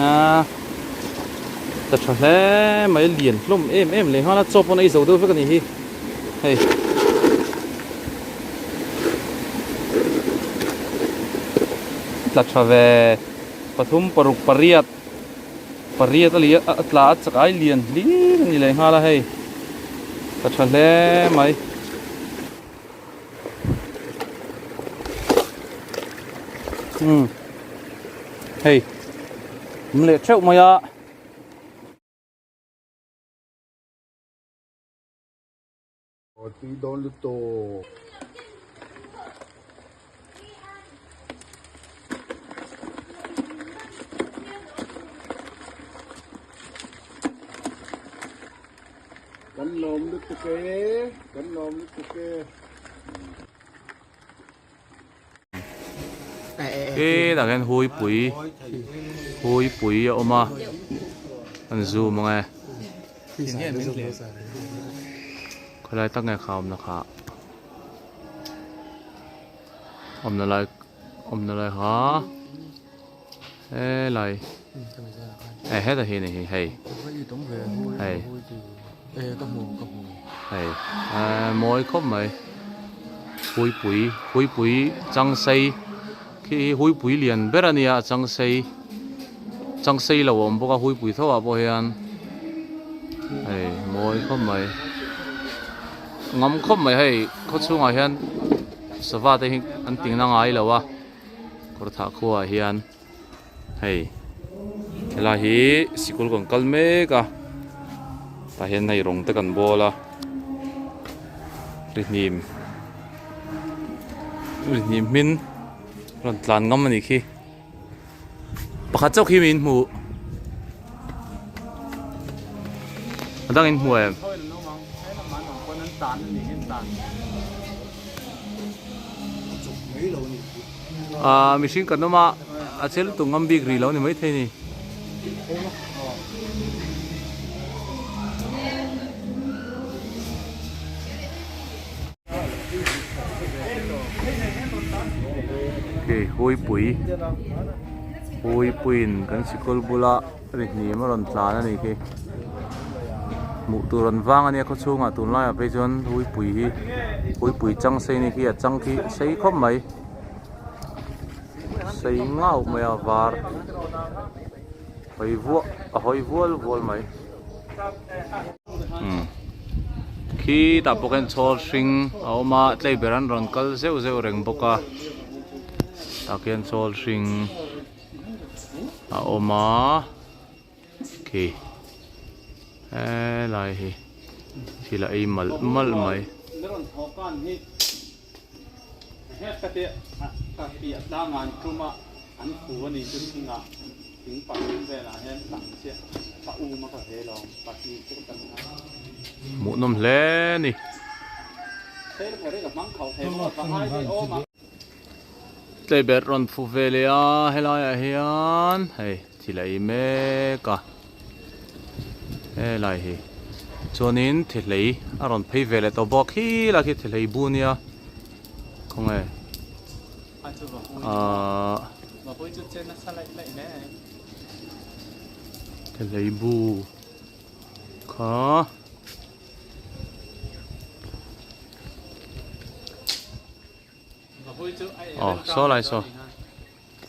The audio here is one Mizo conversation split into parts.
A ta tha hle mai lian hlawm em em leh nghal a chaw pawn a ei zo deuh vek a nih hi hei. Tla tha ve pathum paruk pariat pariat a li a a tla a chak ai lian hlir a ni leh nghal a hei ta tha hle mai. Umm hei awm leh theuh mai a. Aw tui dawn lutuk. Kan lawm lutuk e, kan lawm lutuk e. Hetah hian huipui huipui a awm a an zoom ang e khawilai tak nge kha awmna kha awmna lai awmna lai kha. Helai eh hetah hi a ni hi hei hei hei eh mawi khawp mai huipui huipui chang sei khi hi huipui lian ber a nia chang sei chang sei lo a awm bawk a huipui tho ah pawh hian hei mawi khawp mai ngam khawp mai hei khaw chhungah hian sava te hi an tingna ngai lo a. Kawr thah khuaah hian hei helai hi sikul kan kal mek a tah hian hei rawng te kan bawl a rihnim rihnim hmin rawn tlan ngam a nih khi pakhat chauh khi min hmuh a dang in hmu em. Ahh mihring kan awm a a chel lutuk ngam bik rih lo a ni maithei a ni. Hei huipui huipuiin kan sikul bula rihnim a rawn tlan a nih khi hmuh tur an vang a nia khaw chhungah tunlaiah phei chuan huipui hi huipui chang sei a nih khi a chang khi sei khawp mai sei ngauh mai a var hawi vuah a hawi vual vual mai. Khi tah pawh khian chhawl hring a awm a tlei ber an rawn kal zeuh zeuh reng bawk a tah khian chhawl hring a awm a khi helai hi thil a ei malh malh mai. Hmuhnawm hle a ni. Tleiberh rawn phu ve leh a helaiah hian hei thil a ei mek a helai hi chuanin thihlei a rawn phei ve leh tawh bawk khi lai khi thihlei bu nia khawnge ahh thihlei bu kha. Aw saw lai saw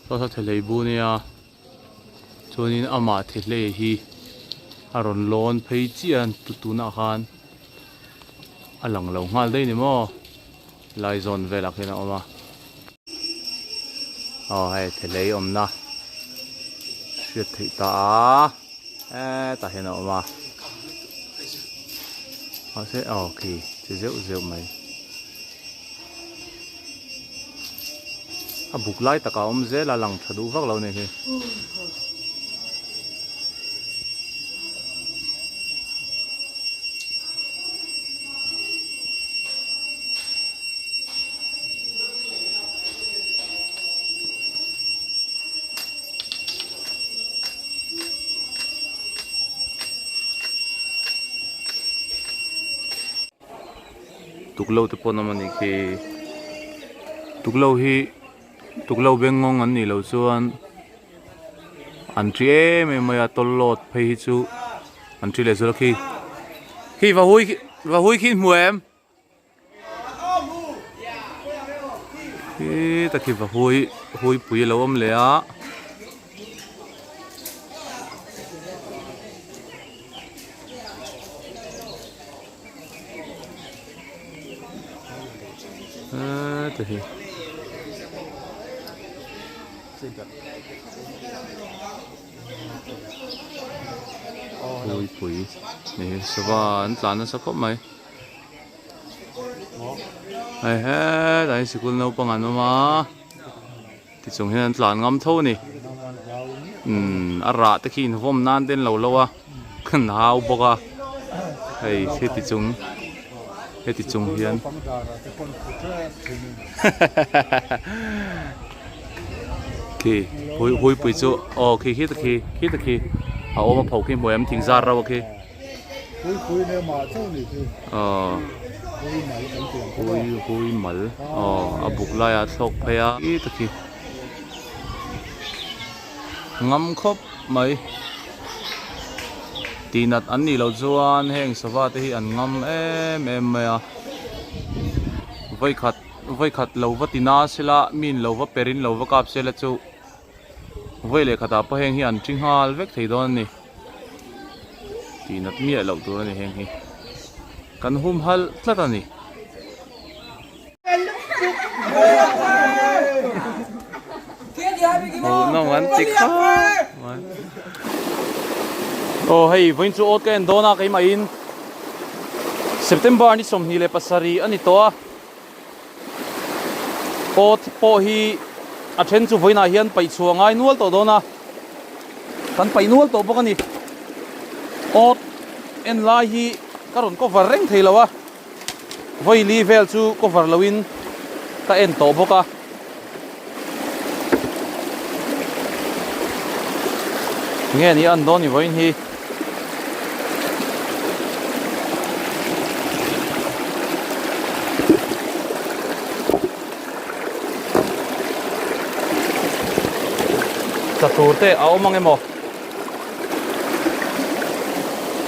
saw saw thilhlei bu nia chuanin amah thilhlei hi a rawn lawn phei chiah a tu tunah khan a lang lo nghal daih ni maw lai zawn velah khian a awm a aw hei thilhlei awmna hriat theih ta a hetah hian a awm a mahse aw khi che zeuh zeuh mai. A buk lai takah a awm zel a lang tha duh vak lo a nih hi. Tuklo te pawh an awm a nih khi tuklo hi tuklo bengngawng an nih loh chuan An ṭi em em mai a tawlhawt phei hi chu an ṭi leh zual a khi khi va hui va hui khi hmu em khi ta khi va hui hui pui a lo awm leh a. Heta hi Puipui ni hi sava an tlan nasa khawp mai hei hetah hian sikul naupang an awm a tichung hian an tlan ngam tho a ni umm a rah te khi invawm nan te an lo lo a an hau bawk a hei heti chung heti chung hian Khi hui huipui chu aw khi khi ta khi khi ta khi a awm a pho khi hmuh em thing zar rauh a khi Huipui nen mah chauh ni khi aw hui mal kan tih ang kha hui hui mal aw a buk laiah a thlawk phei a khi ta khi ngam khawp mai tihnat an nih loh chuan heng sava te hi an ngam em em mai a vawikhat Vawikhat lo va ti na sela, min lo va perin lo va kap sela chu vawi leh khatah pawh heng hi an thi nghal vek thei dawn a ni. Tih nat miah loh tur a ni heng hi. Kan hum halh tlat a ni. Hmuhnawm an ti khawp mai. Aw hei vawiin chu awt ka en dawn a keimahin September ni 27 a ni tawh a. Awt pawh hi a then chu vawiinah hian paih chhuah ngai nual tawh dawn a, kan paih nual tawh bawk a ni. Awt en lai hi ka rawn cover reng thei lo a, vawi li vel chu cover loin ka en tawh bawk a. Nge ni an dawn ni vawiin hi. Tla tur te a awm ang emaw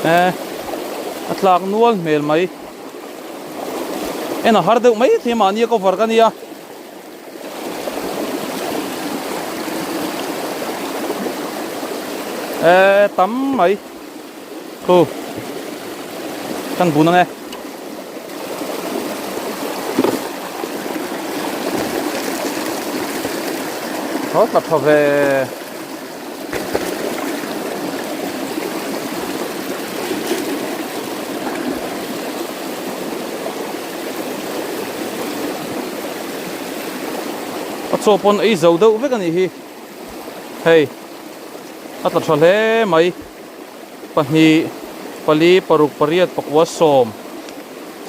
e a tlak nual hmel mai en a har deuh mai thei mahni a cover ka nia. E tam mai khu kan bun ange tho tla tha ve A chaw pawn ei zo deuh vek a nih hi hei a tla tha hle mai pahnih pali paruk pariat pakua sawm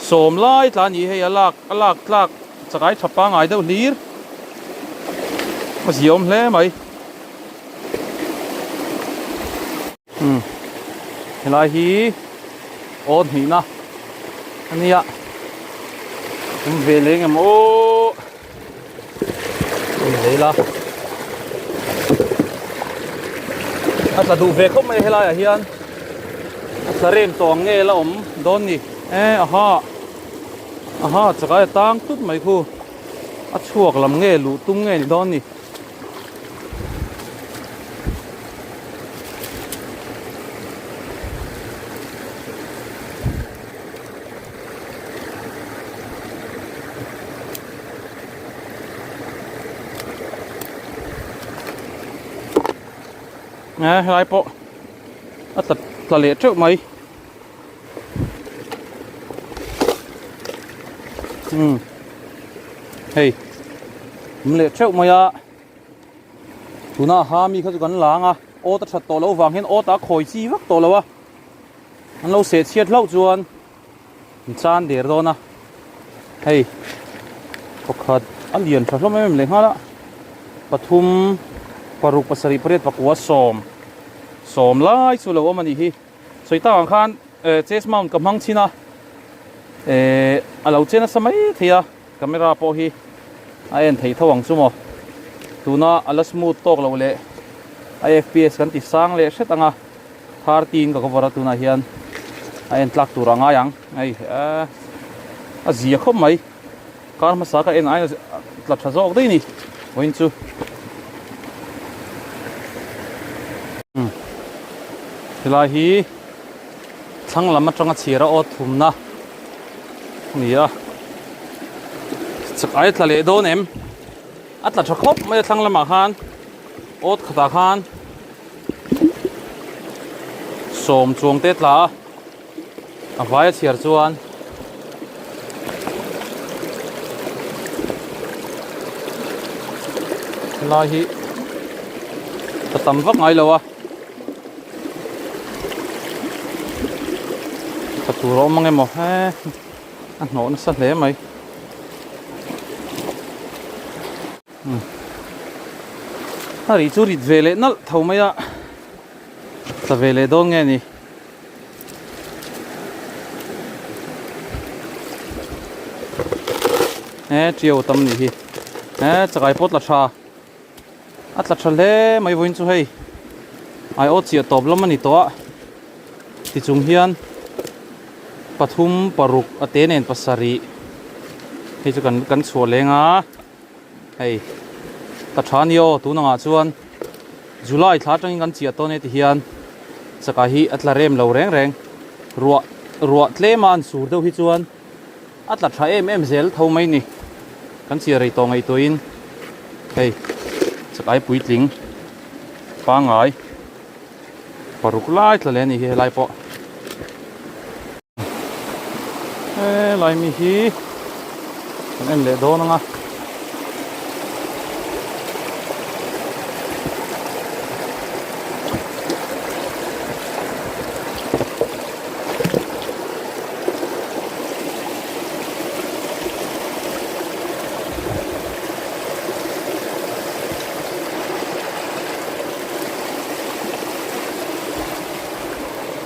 sawm lai tla a ni hei a lak a lak tlak chakai tha pangai deuh hlir a ziaawm hle mai umm helai hi aw hnihna a nia awm ve leh engemaw aw awm ve ila a tla duh ve khawp mai helai ah hian a tla rem tawh ang nge la awm dawn ni e aha aha chakai a tang tut mai khu a chhuak lam nge luh tum nge ni dawn ni. Nge helai pawh a tla tla leh teuh mai umm hei awm leh teuh mai a tuna ha mi kha chu kan lang a awt a that tawh loh vang hian awt a khawi chi vak tawh lo a an lo seh chhiat hlauh chuan an chan der dawn a hei pakhat a lian tha hlawm em em leh nghal a pathum paruk pasarih pariat pakua sawm sawm lai chu lo awm a nih hi. Sawi tak ang khan chest mount ka hmang chhin a eh a lo che nasa mai thei a camera pawh hi a en theih tho ang chu maw tuna a la smooth tawk loh leh A fps kan ti sang leh hret ang a 30 in ka cover a tunah hian a en tlak tur a ngai ang hei ehh a zia khawp mai kar hmasa ka en ai tla tha zawk daih a ni vawiin chu umm helai hi thlang lam atanga chhir a awt thumna a ni a chak ai tla leh dawn em a tla tha khawp mai a thlang lamah khan. Awt khatah khan sawm chuang te tla a, a vai a chhiar chuan helai hi ka tam vak ngai lo a, tha tur a awm ang emaw he a hnawh nasa hle mai. A ri chu rit ve leh nalh tho mai a, tla ve leh dawn nge ni. He tiau tam nih hi, he chakai pawh tla tha, a tla tha hle mai vawiin chu hei ai aw chiah tawp lam a ni tawh a, tichung hian pathum paruk a te nen pasarih hei chu kan chhuah leng a. Hei ka tha ni aw tun angah chuan July thla atangin kan chiah tawn e ti hian chaka hi a tla rem lo reng reng ruah ruah tlema an sur deuh hi chuan a tla tha em em zel tho mai ni kan chiah rei tawh ngaihtuahin hei chakai puitling pangai paruk lai tla leh a ni hi helai pawh. He lai mi hi kan en leh dawn ang a.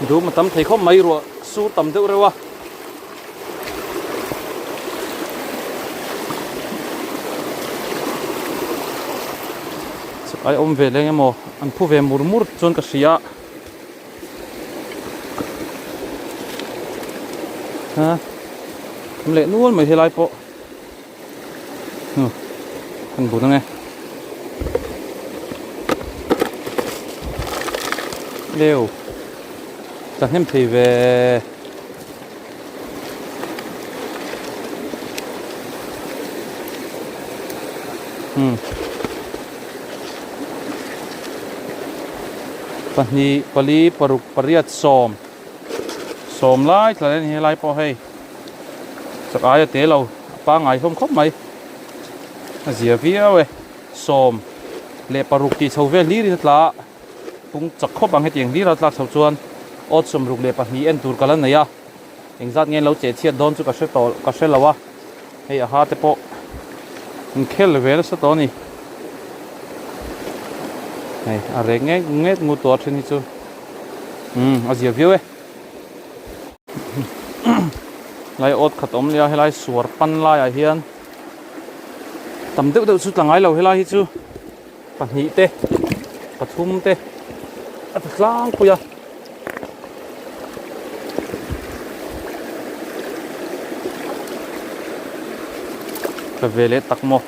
Dum a tam thei khawp mai ruah sur tam deuh reuh a. Ai awm ve leng emaw an phu ve mur mur chuan ka hria a awm leh nual mai helai pawh kan bun ange leu. Ka hnem thei ve. Hmm. Pahnih, pali, paruk, pariat, sawm. Sawm lai tla leh a ni helai pawh hei. Chak aia te lo a pangngai hlawm khawp mai. A zia viau e. Sawm leh paruk tih chho vel hlir in a tla a. Pung chak khawp ang hetiang hlir a tlak chhoh chuan awt 62 en tur ka la nei a, engzat nge lo cheh chhiat dawn chu ka hre tawh ka hre lo a, hei a ha te pawh an khel ve nasa tawh a ni. Hei a rek ngek ngek ngut tawh a then hi chu umm a zia viau e. Lai awt khat awm nia helai suar pan laiah hian tam deuh deuh chu tla ngai lo helai hi chu. Pahnih te pathum te a ti tlangpui a. Ka ve leh tak maw.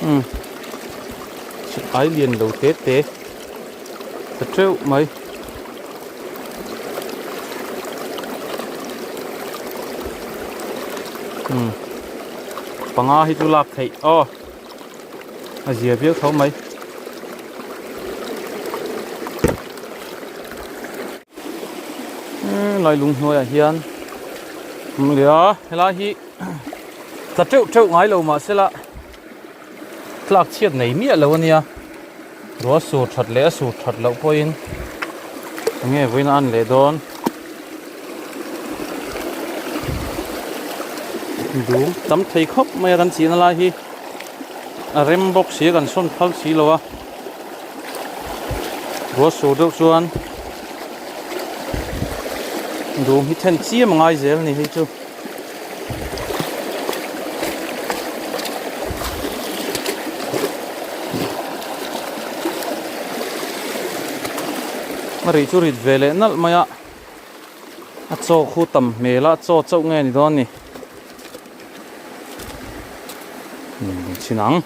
Umm ai lian lo te te ta teuh mai. Umm panga hi chu lak theih aw a zia viau tho mai. Lai lung hnuaiah hian awm leh a helai hi tla teuh teuh ngai lo mahse la tlak chhiat nei miah lo ania ruah sur that leh a sur that loh pawhin enge vawiin a an leh dawn. Dum tam thei khawp mai a kan chihna lai hi a rem bawk si a kan sawn phal si lo a ruah sur deuh chuan dum hi then chiam a ngai zel a ni hei chu. A rih chu rit ve leh nalh mai a a chaw khu tam hmel a chaw chauh nge ni dawn ni umm chhin ang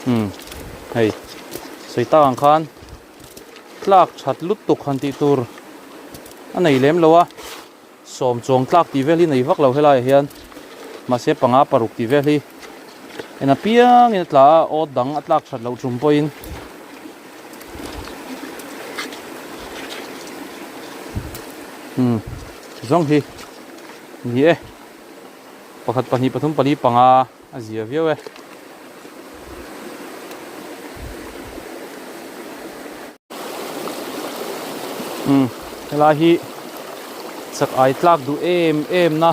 umm hei sawi tak ang khan tlak that lutuk han tih tur a nei lem lo a sawm chuang tlak tih vel hi nei vak lo helaiah hian mahse panga paruk tih vel hi en apiangin a tla a aw dang a tlak that loh tum pawhin umm zawng hi ni e pakhat pahnih pathum pali panga a zia viau e. Umm helai hi chak ai tlak duh em em na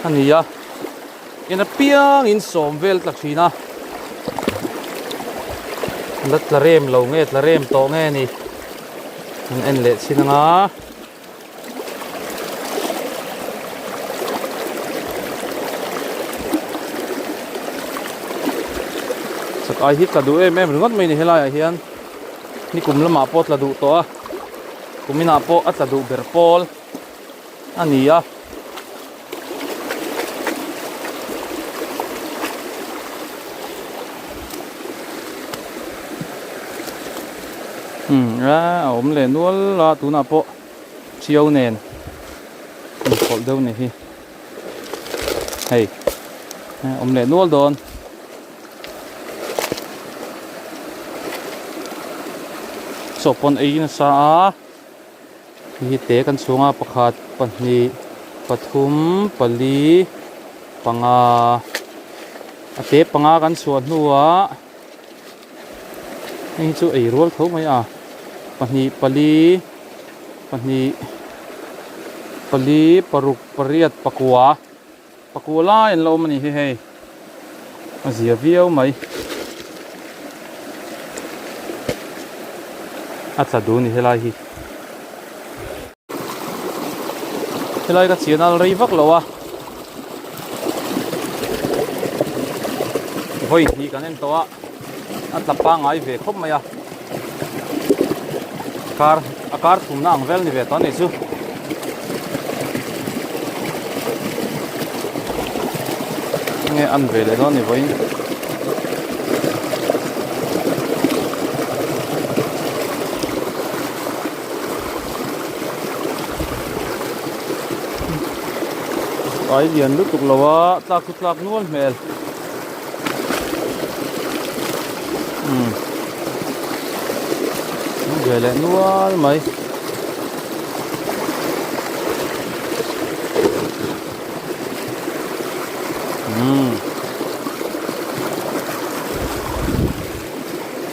a ni a en apiangin sawm vel tla thin a la tla rem lo nge tla rem tawh nge ni an en leh chin anga. Chakai hi tla duh em em ringawt mai a ni helaiah hian nikum lamah pawh tla duh tawh a kuminah pawh a tla duh ber pawl a ni a. Umm a awm leh nual a tunah pawh chiau nen inpawlh deuh ni hi hei awm leh nual dawn. Chaw pawn ei nasa a. Hei hi te kan chhung a pakhat pahnih pathum pali panga a te panga kan chhuah hnuah hei hi chu ei rual tho mai a pahnih pali pahnih pali paruk pariat pakua pakua lai an la awm a ni hi hei a zia viau mai a tla dun a ni helai hi helai ka chian a rei vak lo a vawi hnih kan en tawh a a tla pangai ve khawp mai a kar a kar thumna ang vel ni ve tawh a nih chu. Nge an ve leh dawn ni vawiin. Ai lian lutuk lo a tlak chu tlak nual hmel. Umm ve leh nual mai. Umm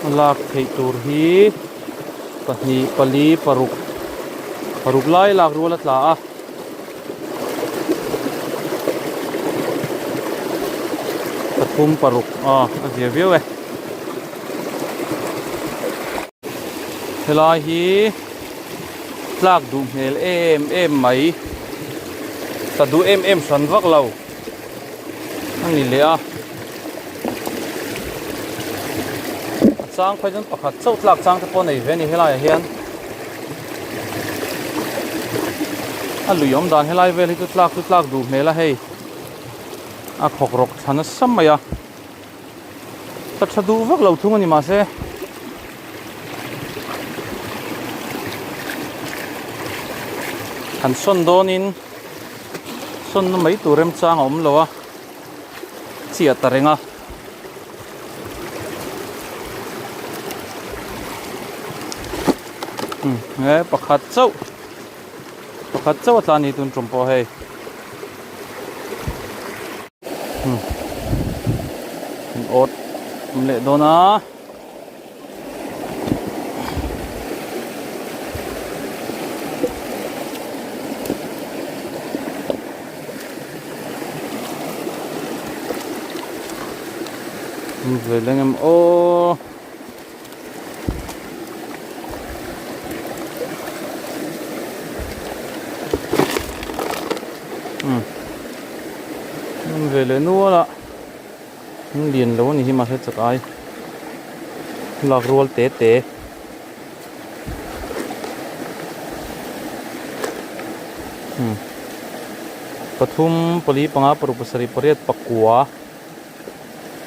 a lak theih tur hi pahnih pali paruk paruk lai lak rual a tla a. Pathum paruk aw a zia viau e. Helai hi tlak duh hmel em em mai tla duh em em hran vak lo a ni leh a. A chang phei chuan pakhat chauh tlak chang te pawh a nei ve a ni helaiah hian. A lui awm dan helai vel hi chu tlak chu tlak duh hmel a hei a khawk rawk thla nasa mai a tla tha duh vak lo thung a ni mahse han sawn dawnin sawnna mai tur remchang a awm lo a chiah ta reng a. He pakhat chauh pakhat chauh a tla ni tun tum pawh hei an awt awm leh dawn a. Awm ve leng em aw. Umm awm ve leh nual a an lian lo a ni hi mahse chak ai lak rual te te. Umm pathum pali panga paruk pasarih pariat pakua.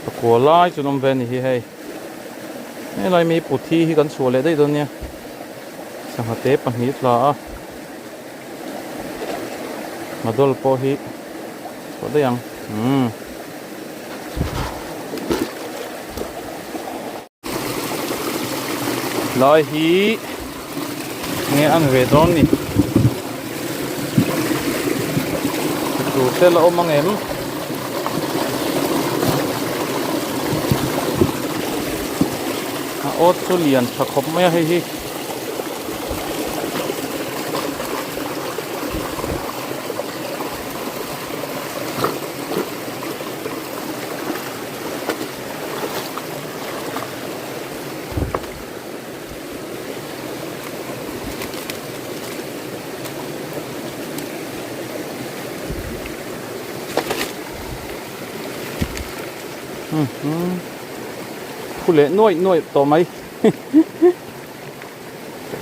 Pakua lai chu an awm ve a ni hi hei helai mi puthi hi kan chhuah leh daih dawn nia sangha te pahnih tla a ngadawl pawh hi chhuah daih ang umm. Lai hi nge an ve dawn ni tur te la awm ang em a awt chu lian tha khawp mai a hei hi. Phu leh nuaih nuaih tawh mai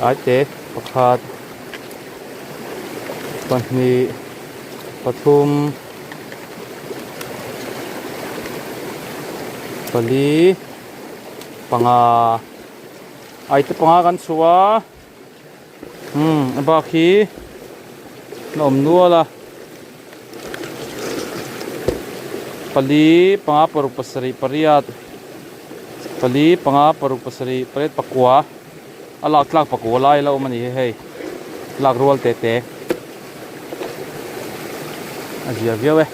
Ai te pakhat pahnih pathum. Pali panga ai te panga kan chhuah a umm a bak hi a awm nual a pali panga paruk pasarih pariat pali panga paruk pasarih pariat pakua a lak tlak pakua lai la awm a ni hi hei lak rual te te. A zia viau e.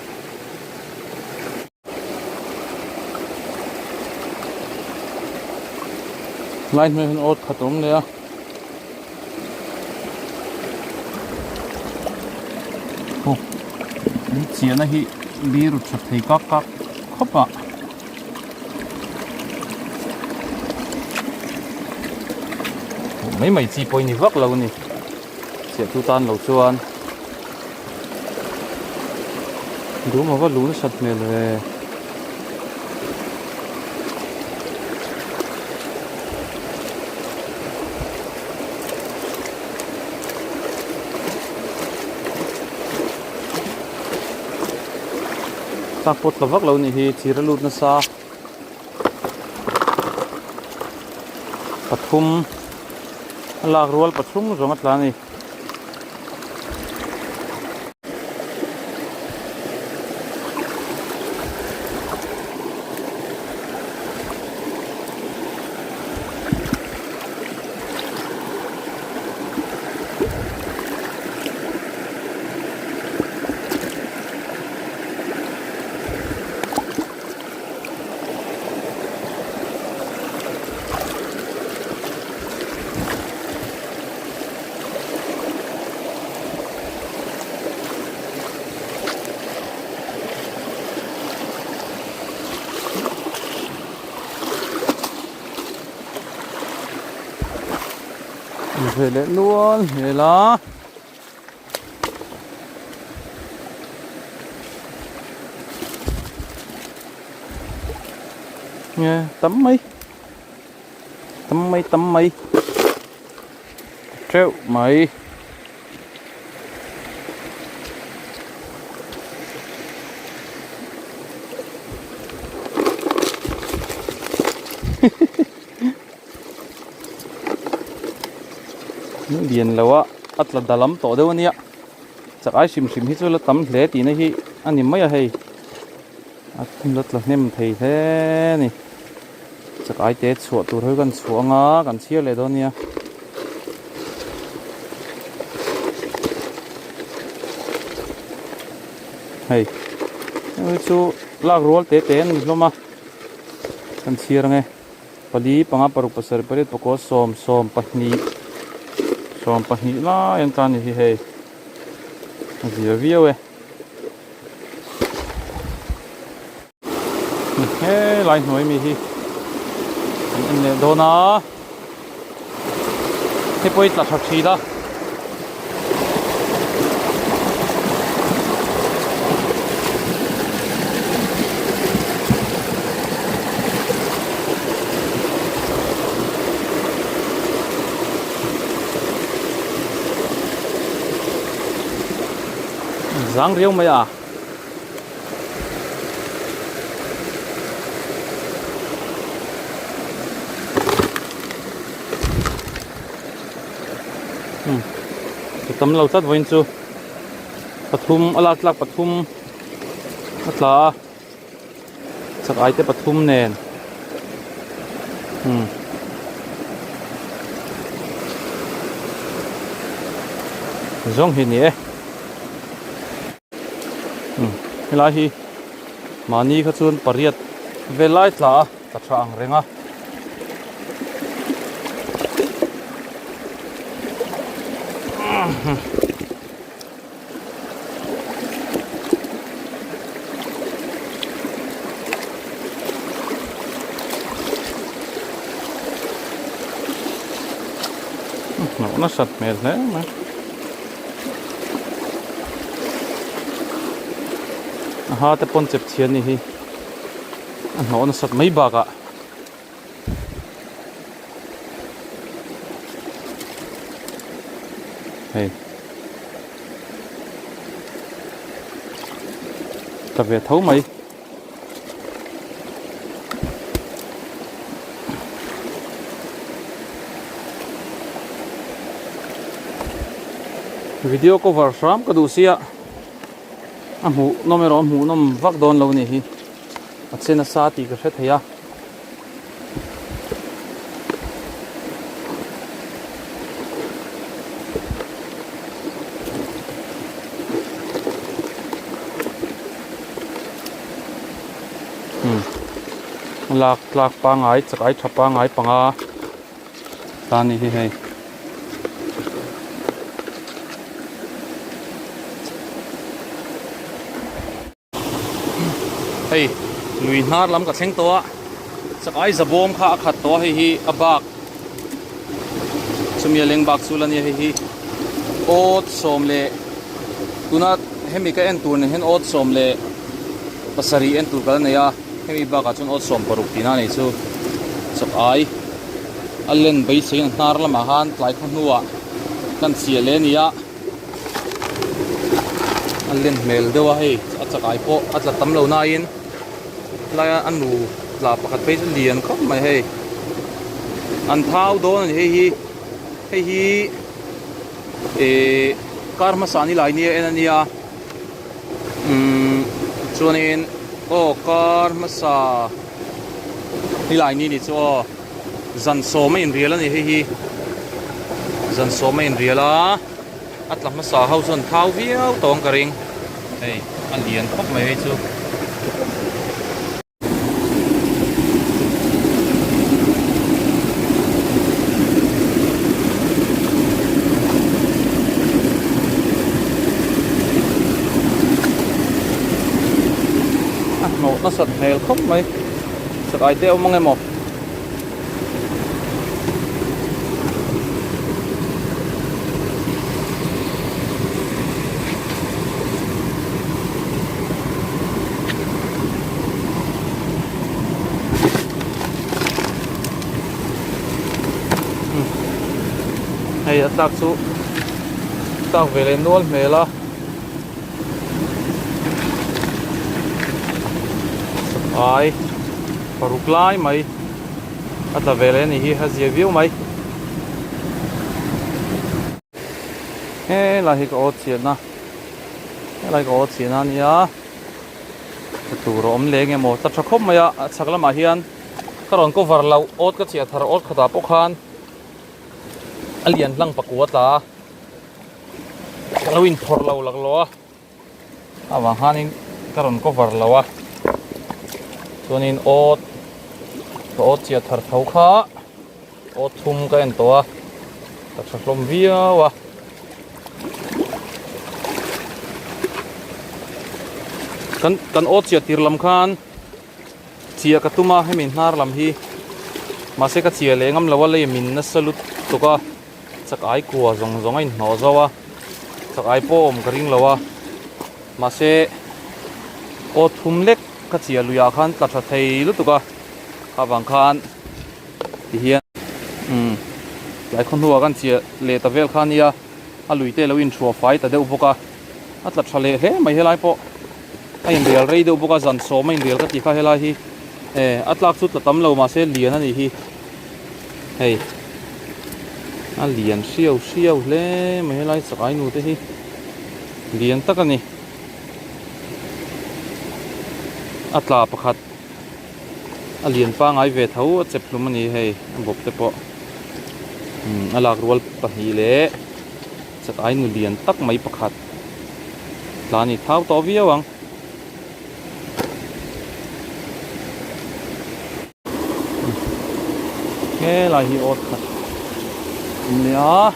Lai hnuai hian awt khat a awm leh a. Aw min chiahna hi biru tha thei kak kak khawp a. Mai mai chi pawh i ni vak lo a ni. Chiah tu tan lo chuan dum ava lu nasat hmel ve. Tak pawh tla vak lo nih hi thir a lut nasa pathum. A lak rual pathum zawng a tla a ni. Ve leh nual hmel a. Nge tam mai tam mai tam mai teuh mai. Lian lo a a tla da lam tawh deuh a nia chak ai hrim hrim hi chu la tam hle tihna hi a ni mai a hei a la tla hnem thei hle a ni chak ai te chhuah tur hi kan chhuah anga kan chhiar leh dawn a nia. Hei hei chu lak rual te te a ni hlawm a kan chhiar ange. Pali panga paruk pasarih pariat pakua sawm sawm pahnih sawm pahnih lai an tlan ni hi hei a zia viau e. Helai hnuai mi hi kan en leh dawn a hei pawh hi tla tha thin a. Zang riau mai a. Ka tam lo tlat vawiin chu pathum a lak tlak pathum a tla a chak ai te pathum nen umm zawng hi a ni e. Helai hi mahni kha chuan pariat vel lai tla a tla tha ang reng a. Hnawh nasat hmel hle mai. A ha te pawn chep chhian ni hi a hnawh nasat mai bakah hei tla ve tho mai. Video cover hram ka duh sia a hmuh nawm erawh a hmuh nawm vak dawn lo ni hi a che nasa tih ka hre thei a. Lak tlak pangai chakai tha pangai panga ta ni hi hei. Hei lui hnar lam ka thleng tawh a chakai zabawm kha a khat tawh a hei hi a bak chumi a leng bak chu la nia hei hi awt sawm leh tuna hemi ka en tur nen hian awt sawm leh pasarih en tur ka la nei a hemi bakah chuan awt sawm paruk tihna a nei chu chakai a len beiseiin a hnar lamah khan tlai khaw hnuah kan chiah leh a ni a. A len hmel deuh a hei a chakai pawh a tla tam lo nain tlai a a nu tla pakhat phei chu lian khawp mai hei an thau dawn a ni hei hi hei hi ihh kar hmasa ni lai nia en a nia umm chuanin aw kar hmasa ni lai ni ni chu aw zan sawm a inrial a ni hei hi zan sawm a inrial a a tla hmasa ho chuan thau viau tawng ka ring hei a lian khawp mai hei chu. A hnawh nasat hmel khawp mai sakai te a awm ang emaw. Hei a tlak chu tlak ve leh nual hmel a ai. Paruk lai mai a tla ve leh a ni hi a zia viau mai. Helai hi ka aw chiahna helai ka aw chiahna a nia tla tur a awm leh eng emaw tla tha khawp mai a a chhak lamah hian ka rawn cover loh awt ka chiah thar awt khatah pawh khan a lian hlang pakua tla a ka lo inphawrh lo laklawh a. Avang khanin ka rawn cover lo a chuanin awt ka awt chiah thar tho kha awt thum ka en tawh a ka tha hlawm viau a kan kan awt chiah tir lam khan. Chiah ka tum a hemi hnar lam hi mahse ka chiah leh ngam lo a lei min nasa lut tuk a chak ai kua zawng zawng a inhnawh zo a chak ai pawh awm ka ring lo a mahse aw thum lek ka chiah luiah khan tla tha thei lutuk a kha vang khan tihian umm tlai khaw hnuah kan chiah leh ta vel kha ania a lui te lo inthuah fai ta deuh bawk a a tla tha leh hle mai helai pawh. A inrial rei deuh bawk a, zan sawm a inrial ka tih kha helai hi eh a tlak chu tla tam lo mahse lian a nih hi hei a lian hriau hriau hle mai helai chakai nu te hi lian tak a ni a tla pakhat a lian pangai ve tho a chep hlum a ni hei a bawp te pawh a lak rual pahnih leh chakai nu lian tak mai pakhat. Tlan i thau tawh viau ang. Helai hi awt khat awm leh a.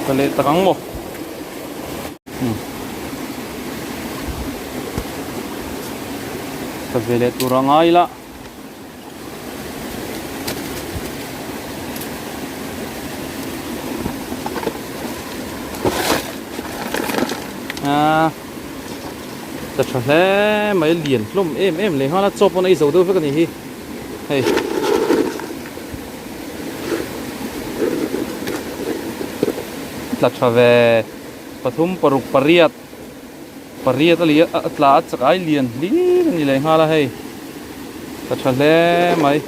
Ka leh tak ang maw? Ka ve leh tur a ngai la. A ta tha hle mai lian hlawm em em leh nghal a chaw pawn a ei zo deuh vek a nih hi hei. Tla tha ve pathum paruk pariat pariat a li a tla a chak ai lian hlir a ni leh nghal a hei ka tha hle mai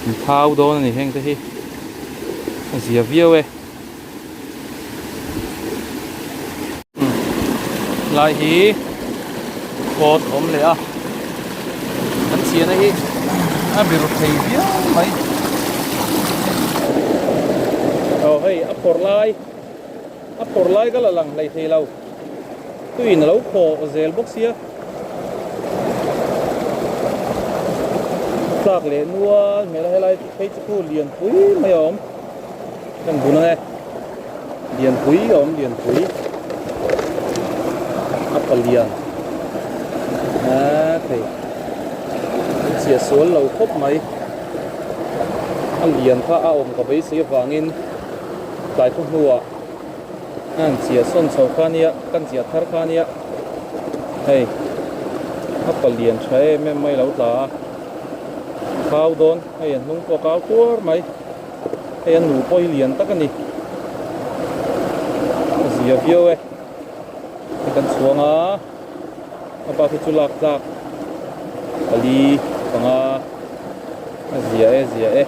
an thau dawn a ni heng te hi a zia viau e lai hi kawt awm leh a kan chhiahna hi a biru thei viau mai aw hei a phawrh lai. A phawrh lai ka la lang hlei thei lo. Tuiin a lo khaw zel bawk sia. Tlak leh nual hmel a helai phei chu khu lianpui mai a awm. Kan bun ang e. Lianpui a awm lianpui. A palian. A thei. An chhiah sual lo khawp mai. A lian kha a awm ka beisei avangin. Tlai khaw hnuah an chiah sawn chho kha ania kan chiah thar kha ania hei a palian tha em em mai lo tla a kau dawn hei a hnung pawh a kau tuar mai hei a nu pawh hi lian tak a ni a zia viau e hei kan chhuang a a bak hi chu lak tlak pali panga a zia e zia e.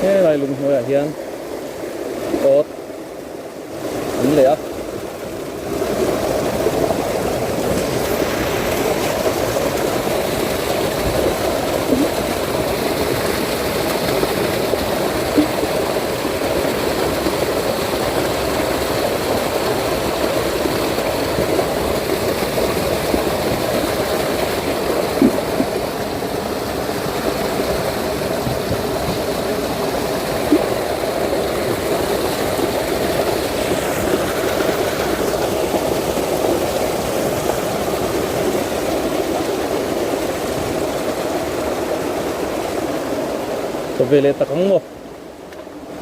Helai lung hnuaiah hian awt an leh a. Ka ve leh tak ang maw?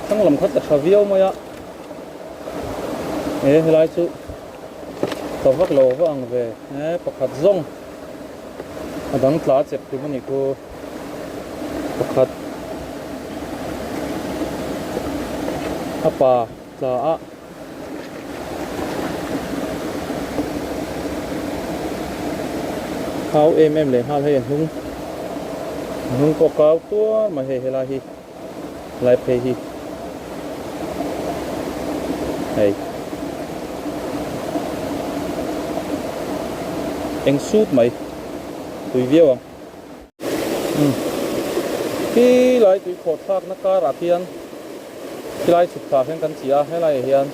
Thlang lam kha tla tha viau mai a. E helai chu ka vak lo va ang ve. E pakhat zawng. A dang tla chep tum a nih khu pakhat a pa tla a kau em em leh nghal hei a hnung a hnung pawh kau tuar mai hei helai hi lai phei hi hei. Eng suit mai tui viau ang. Umm khi lai tui khawh thlak na kar ah khian khilai chhuk thlah hian kan chiah a helai ah hian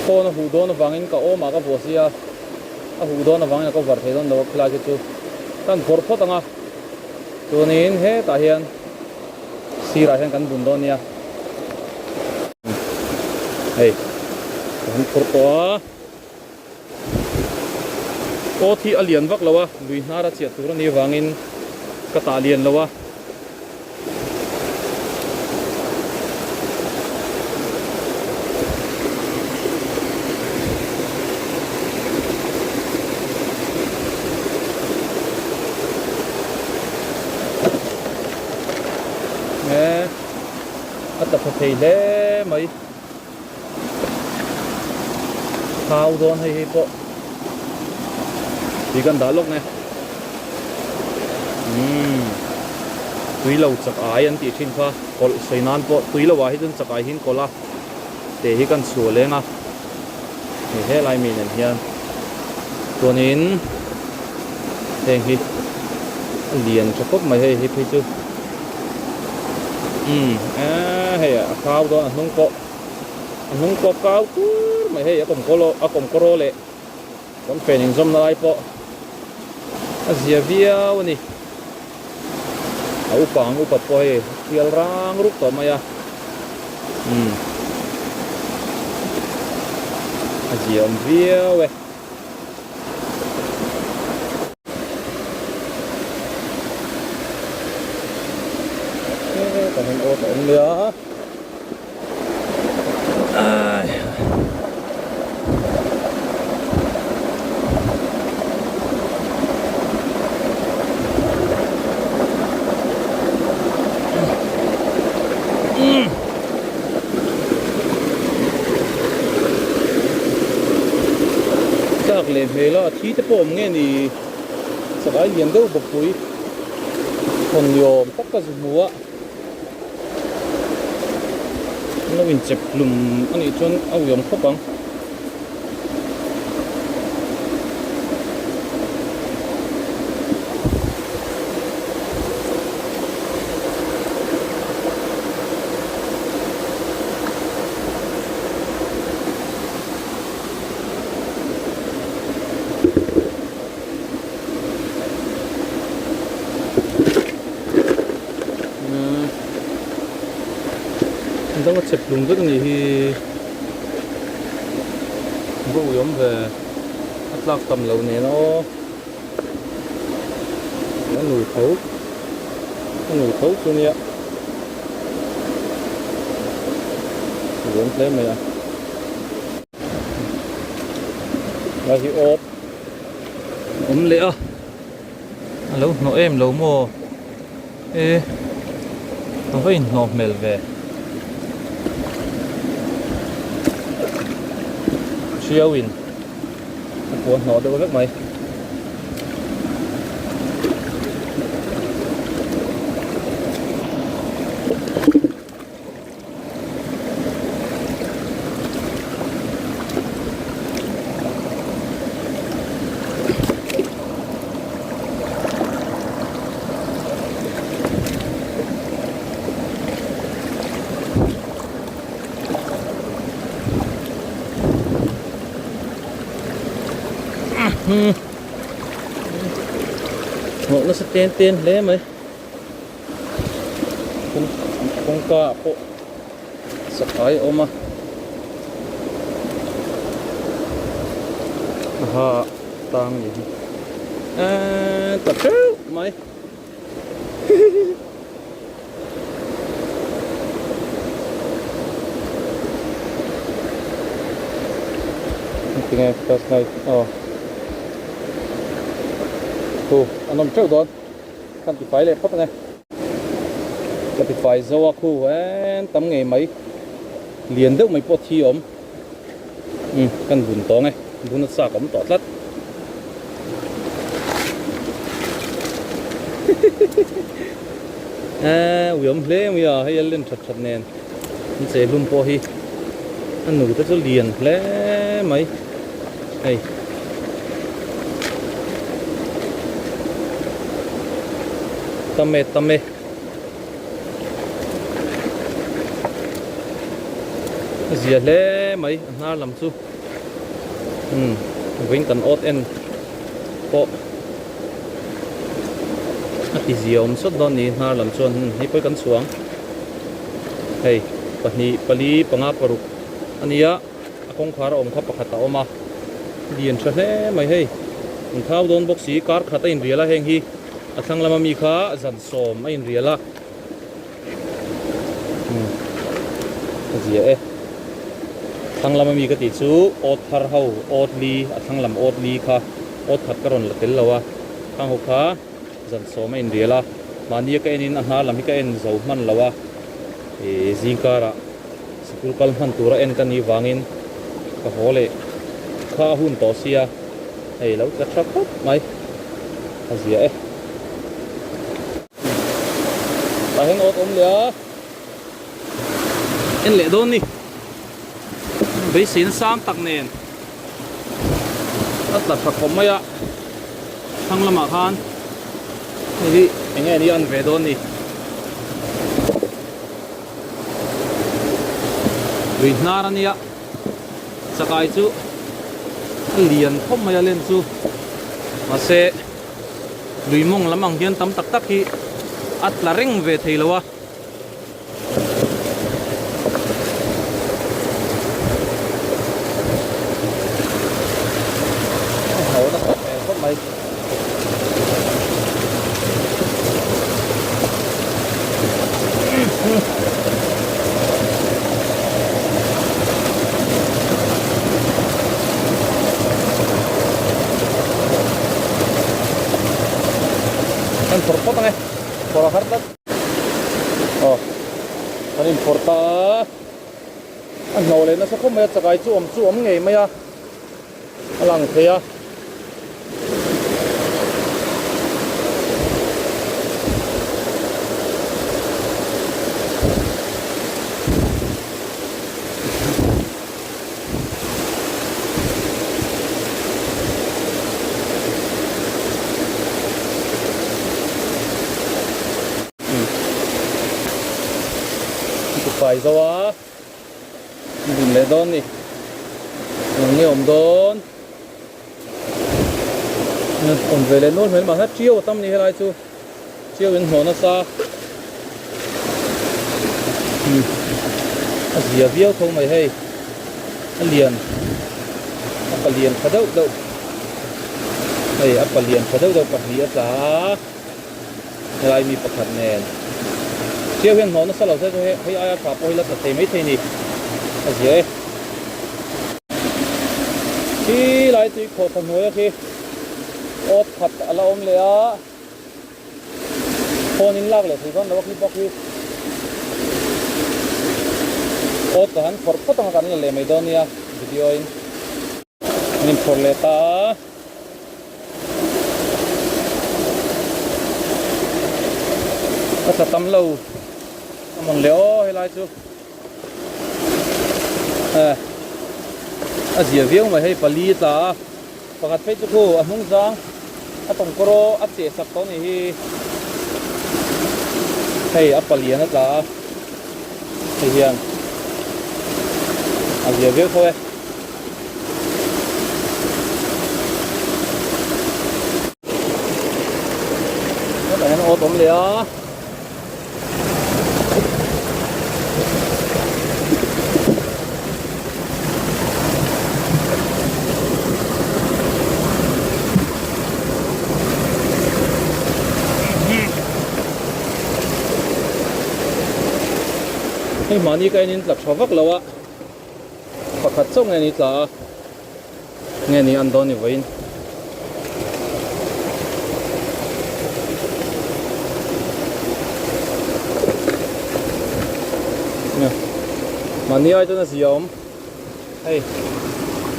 phone a huh dawn avangin ka awm ah ka vuah si a a huh dawn avangin a cover thei dawn lo a khilai te chu kan phawrh phawt ang a chuanin hetah hian sirah hian kan bun dawn nia hei kan phawrh tawh a. Awt hi a lian vak lo a, lui hnar a chiah tur a nih avangin ka tah lian lo a. A tla tha thei hle mai. Thau dawn hei hei pawh tui kan dah lawk nge umm tui lo chak ai an tih thin kha kawlh sawi nan pawh tui lo ah hi chuan chak ai hi an kawlh a te hi kan chhuah leng a hei helai mi nen hian chuanin heng hi a lian tha khawp mai hei hi phei chu umm eee hei a kau dawn a hnung pawh a hnung pawh kau tur mai hei a kawmkaw a kawmkaw raw leh pawnfen inzawmna lai pawh a zia viau a ni a upa ang upat pawh hei thial rang rup tawh mai a umm a zia awm viau e. Hetah hian awt a awm leh a Tlak leh hmel a thi te pawh awm nge ni Chakai lian deuh bawkpui thawn ni awm tak ka zu hmu a an lo inchep hlum a nih chuan a uiawm khawp ang. Dang a chep hlum vek a nih hi va ui awm ve a tlak tam loh nen aw a nu tho a nu tho chu nia ui awm hle mai a lai hi awt awm leh a a lo hnawh em lo maw e a va inhnawh hmel ve hriau in a puan hnawh deuh vek mai. Hnawh nasa ten ten hle mai. Kawngka ah pawh sakai a awm a aha tang ni hi eee ta teuh mai tinge flashlight aw thu an awm teuh dawn. Kan ti fai leh phawt ang e. Ka ti fai zo a khu en tam ngei mai lian deuh mai pawh thi awm umm kan bun tawng e bun a chak awm tawh tlat eee ui awm hle mai a hei a len that that nen an che hlum pawh hi a nu te chu lian hle mai hei. Tam e tam e. A zia hle mai a hnar lam chu umm vawiin kan awt en pawh a ti zia awm sawt dawn a ni hnar lam chuan hei pawh hi kan chhuang hei pahnih pali panga paruk a nia a kawngkhar a awm kha pakhat a awm a lian tha hle mai hei an thau dawn bawk si kar khat a inrial a heng hi a thlang lama mi kha zan sawm a inrial a umm a zia e thlang lama mi ka tih chu awt thar ho awt li a thlang lam awt li kha awt khat ka rawn la tel lo a khang ho kha zan sawm a inrial a mahni a ka en in a hnar lam hi ka en zo hman lo a ih zingkarah sikul kal hman tura en ka nih vangin ka haw leh kha a hun tawh sia hei lo tla tha khawp mai a zia e. Tah hian awt awm leh a en leh dawn ni beiseina sang tak nen a tla tha khawp mai a thlang lamah khan hei hi eng nge ni an ve dawn ni. Lui hnar a nia chakai chu a lian khawp mai a len chu mahse lui mawng lam ang hian tam tak tak hi a tla reng ve thei lo a. A hno nasat hmel khawp mai. Kan phawrh phawt ang e phawrh a har tlat aw kan inphawrh ta a a hno leh nasa khawp mai a chakai chu awm chu awm ngei mai a. a lang thei a. Fai zo a. Dun leh dawn ni. Eng nge awm dawn? Awm ve leh nual hmel mahse tiau a tam ni helai chu. Tiau in hnawh nasa. A zia viau tho mai hei. A lian. A palian tha deuh deuh. Hei a palian tha deuh deuh pahnih a tla a. Helai mi pakhat nen Chiau hian hnawh nasa lo se chu hei aia tha pawh hi la tla thei maithei ni a zia e. Khi lai tui khawh tha hnuaia khi awt khat a la awm leh a, phone in lak leh thei dawn lo a khi bawk hi awt ka han phawrh phawt anga kan la leh mai dawn nia video in an inphawrh leh ta a. A tla tam lo a mawn le aw helai chu eh a zia viau mai hei pali a tla a pakhat phei chu khu a hnung zang a tawngkawr aw a cheh sak tawh a nih hi hei a palian a tla a hei hian a zia viau tho e. Hetah hian awt awm leh a. Hei mahni ka en in tla tha vak lo a. Pakhat chauh nge ni tla a nge ni an dawn ni vawiin. Mahni ai chuan a zia awm hei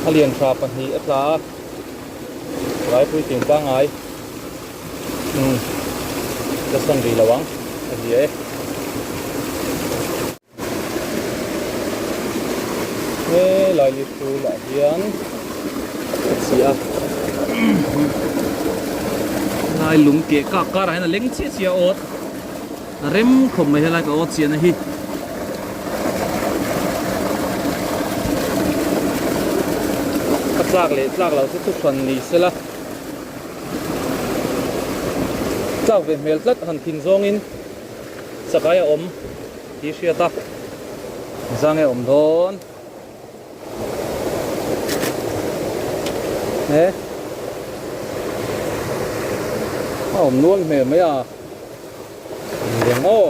a lian tha pahnih a tla a laipui ting pangngai umm ka sawn rih lo ang a zia e. He laili phul ah hian a chi a Helai lung keh kak karah hian a leng chiah chiah a awt a rem khawp mai helai ka awt chiahna hi. Ka tlak leh tlak loh chu thuhran ni sela tlak ve hmel tlat han thin zawngin chakai a awm tih hriat a zange awm dawn. He a awm nual hmel mai a reng aw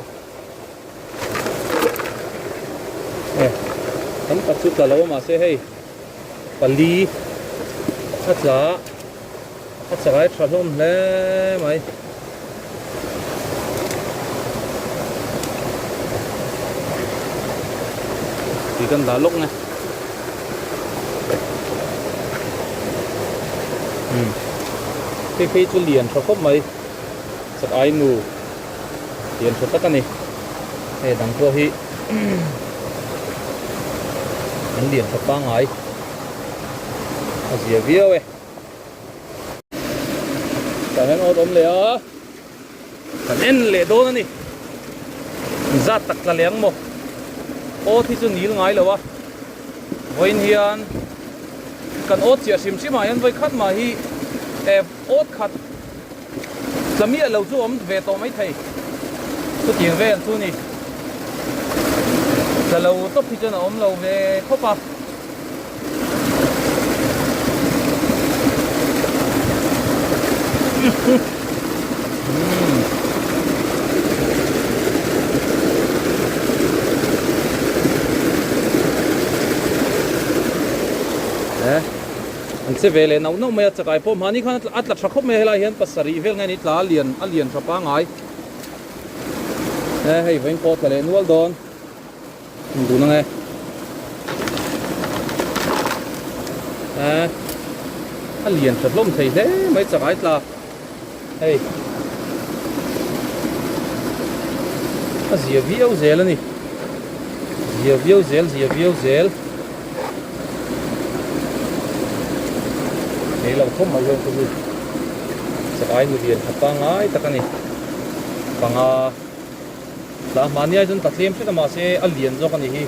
e tam tak chu tla lo a mahse hei pali a tla a chakai tha hlawm hle mai. Tui kan dah lawk nge umm hei phei chu lian tha khawp mai chak ai nu lian tha tak a ni hei dang pawh hi an lian tha pangngai a zia viau e. Tah hian awt awm leh a kan en leh dawn a ni zat tak tla leh ang maw awt hi chu nil ngai lo a vawiin hian kan awt chiah hrim hrim ah hian vawi khat mah hi eh awt khat tla miah lo chu awm ve tawh mai thei chutiang vel chu ni tla lo tawp hi chuan a awm lo ve khawp a. An che ve leh nauh nauh mai a chakai pawh mahni khan a tla tha khawp mai a helai hian pasarih vel nge ni tla a lian a lian tha pangai e hei vawiin pawh tla leh nual dawn. Dun ang e. Eh, a lian tha hlawm thei hle mai chakai tla. Hei. A zia viau zel a ni. Zia viau zel, zia viau zel. Hei lo khawp mai hian chu hi. Chakai nu lian tha pangai tak a ni. Panga. Tla hmani ai chuan tla tlem hret a mahse a lian zawk a ni hi.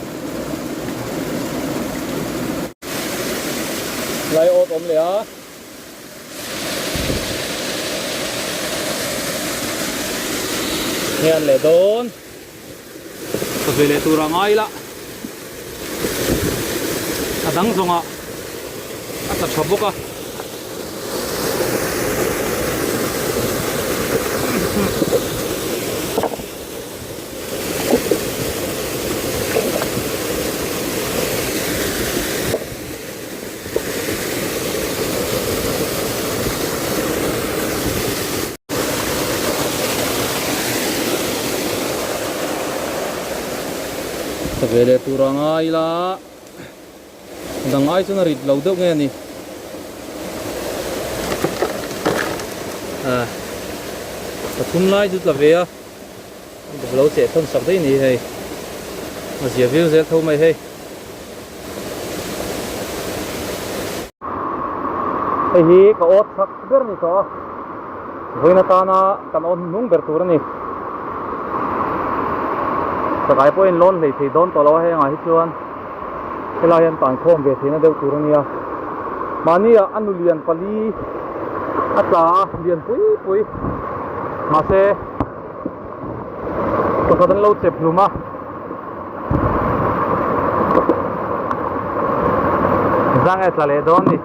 Lai awt awm leh a. Hian leh dawn. Ka ve leh tur a ngai ila. A dang zawng ah a tla tha bawk a. Ka ve leh tur a ngai ila dang ai chuan a rit lo deuh nge a ni ah pathum lai chu tla ve a lo cheh thawn sak daih a ni hei a zia viau zel tho mai hei. Hei hi ka awt chak ber a ni tawh a, vawiin atana kan awt hnung ber tur a ni. Chakai pawhin lawn hlei thei dawn tawh lo a hengah hi chuan helai hian tan khawm ve theihna deuh tur a nia. Mahni ah a nu lian pali a tla a, lian pui pui mahse pakhat an lo chep hlum a. Zang e tla leh dawn ni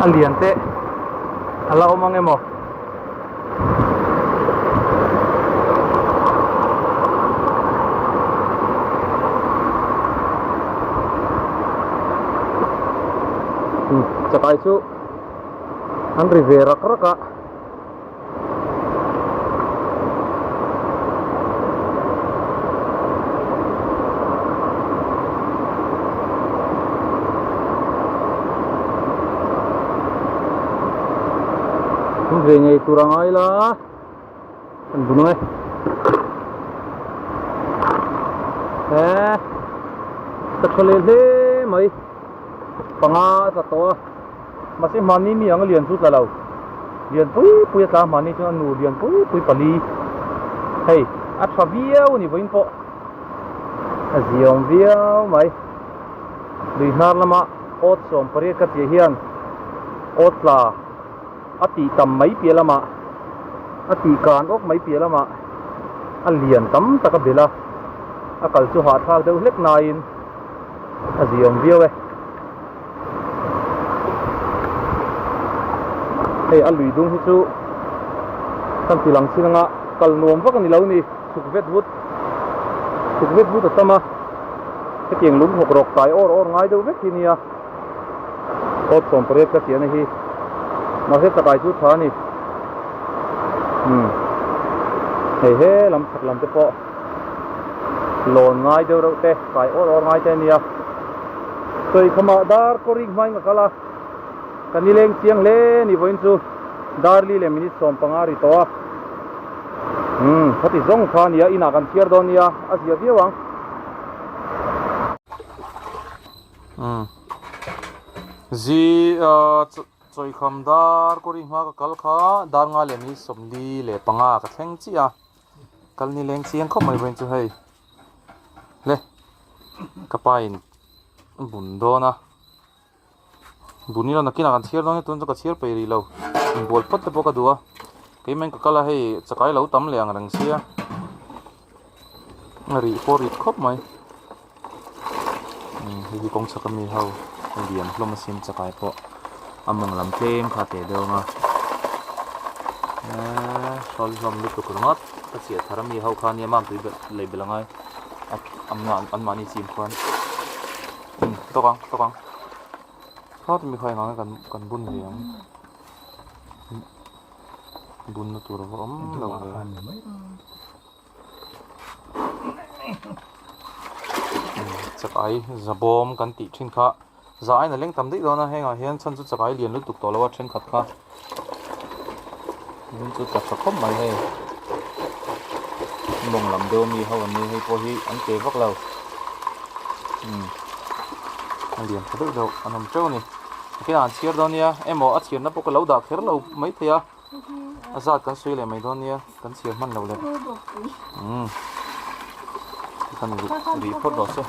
a lian te a la awm ang emaw chakai chu an ri ve rak rak a. Ve ngei tur a ngai la an bun ang e he ka tha leh hle mai panga a tla tawh a mahse hmanni mi ang a lian chu tla lo. Lian pui pui a tla mahni chuan a nu lian pui pui pali hei a tha viau a ni vawiin pawh a ziawm viau mai lui hnar lama awt 18 ka chiah hian awt tla a tih tam mai piah lamah a tih kan awk mai piah lamah a lian tam tak a belh a a kal chu hahthlak deuh hlek naiin a ziawm viau e. Hei a lui dung hi chu kan ti lang chin anga kal nuam vak a ni lo ni chhuk vet vut chhuk vet vut a tam a hetiang lung hawk rawk tai awr awr ngai deuh vek hi nia awt 18 ka tih a ni hi mahse chakai chu tha a ni umm hei he lam chhak lam te pawh lawn ngai deuh reuh te kai awr awr ngai te a nia. Sawi khamah dar kawrik hmain ka kal a, ka nileng chiang hle ni vawiin chu dar li leh minute 15 ri tawh a. Umm, khati zawng kha a nia, inah kan chhiar dawn nia, a zia viau ang. Umm, zi chawikham dar kawrik hma ka kal kha dar nga leh minute 45 ka thleng chiah a, kal nileng chiang khawp mai vawiin chu hei. Le ka pa in bun dawn a bun ila nakinah kan chhiar dawn e tun chu ka chhiar peih rih lo inbual phawt te pawh ka duh a keimah in ka kal a hei chakai lo tam leh ang reng sia a rih pawh rit khawp mai hei hi kawng chhak ami ho lian hlawm a sin chakai pawh a mawng lam tlem kha teh deuh ang a eee hrawl hlawm lutuk ringawt. Ka chiah thar ami ho kha nia mam tui belh lei belh angai a an mahni chim khuan umm tawk ang tawk ang sawt mi kha engah nge kan kan bun ve ang bun na tur a va awm lo ve chakai zabawm kan tih thin kha za ain a leng tam daih dawn a hengah hian chhan chu chakai lian lutuk tawh lo a thenkhat kha tin chu tla tha khawp mai hei mawng lam deuh ami ho an ni hei pawh hi an ke vak lo umm a lian tha deuh deuh an awm teuh a ni nakinah an chhiar dawn nia emaw a chhiarna pawh ka lo dah kher lo maithei a a zat kan sawi leh mai dawn nia kan chhiar hman loh leh umm tikhan rih phawt rawh se.